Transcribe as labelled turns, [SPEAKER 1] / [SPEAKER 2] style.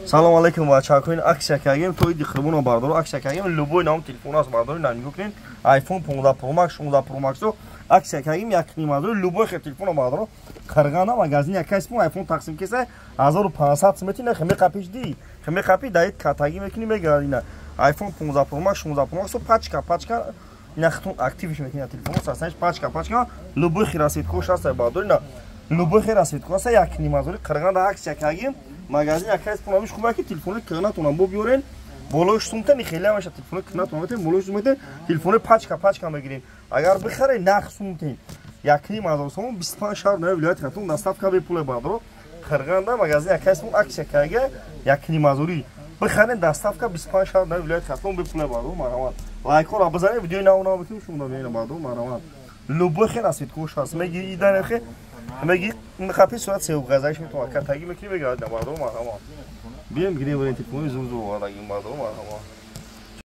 [SPEAKER 1] Салом алейкум, бачакоин. Акция кардем то иди қурбоно, бардоро, акция кардем. Любой нам телефон аст, бардоро, нигоҳ кунед. iPhone 15 Pro Max, 16 Pro Max акция кардем, 1,5 ҳазор. Любой хел телефоно, бардоро, қирғана магазин якайс мо iPhone тақсим кеса 1500 сум мети, нахе меқапиш ди. Хе меқапи даит катаги мекунӣ, мегирад ина. iPhone 15 Pro Max, 16 Pro Max пачка пачка, ина хитон активиш мекунӣ телефон, сасанш пачка пачка, любой хел расцветкош аст, бардоро, ина любой хел расцветко аст, 1,5 ҳазори қирғана акция кардем. Магазин якайс пунавиш хуба ки телефони кирнатона бо биёрен, болои сумтани хеле меша, телефони кирнатона метен, болои сумтен телефони пачка пачка мегирем. Агар бихаре, нах сумтен 1,5 ҳазор сомон, 25 шаҳр нави вилояти Хатлон доставка бепуле, бардоро. Қирғанда магазин якайс пун акция карга, 1,5 ҳазорӣ бихарен, доставка 25 шаҳр нави вилояти Хатлон бепуле, бардоро, марҳамат. Лайкҳоро бизанед, видеои нав нав бикунем, шумо мебинед, бардоро, марҳамат. Любой хел расцветкош ҳаст, мегири иданехе меги хапи сурат сеу ғазаш метавон катаги мекунӣ, мегирад, бардоро, марҳамат. Бием гирем, варен телефони зур зур овардагим, бардоро, марҳамат.